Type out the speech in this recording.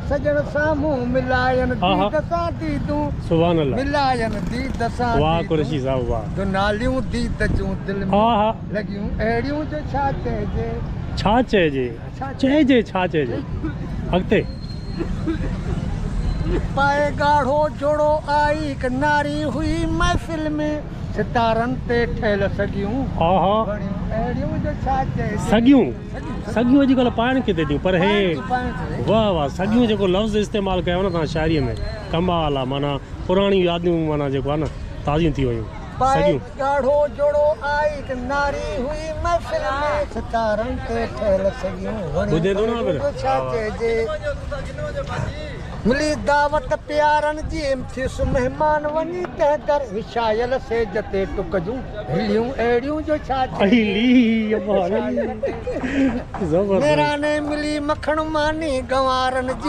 سڄڻ سامهون ملاين ديد سان ديدون. سبحان الله. ملاين ديد سان واه قريشي صاحب واه. دناليون ديد جون دل ۾ لڳيون اهڙيون جو ڇا چئجي. ڇا چئجي چئجي ڇا چئجي اڳتي. پائي ڳاڙهو جوڙو آئي هڪ ناري هئي محفل ۾. ستارن تي ٺهيل سڳيون وڻيون اهڙيون جو ڇا چئجي. سڳيون سڳيون اڄ ڪلهه پائڻ ڪٿي ٿيون پر هي واه واه سڳيون جيڪو لفظ استعمال ڪيو نه توهان شاعري ۾ ڪمال آ معنيٰ پراڻيون ياديون معنيٰ جيڪو آ نه تازيون ٿي ويون سڳيون. ڳاڙهو جوڙو آئي هڪ ناري هئي محفل ۾ ستارن تي ٺهيل سڳيون وڻيون اهڙيون جو ڇا چئجي. ملي دعوت پيارن جي ٿيس مهمان وڃي تنهن در وڇايل سيج تي ٽڪ جون هليون اهڙيون جو ڇا چئجي. ميراني ملي مکڻ ماني گنوارن جي.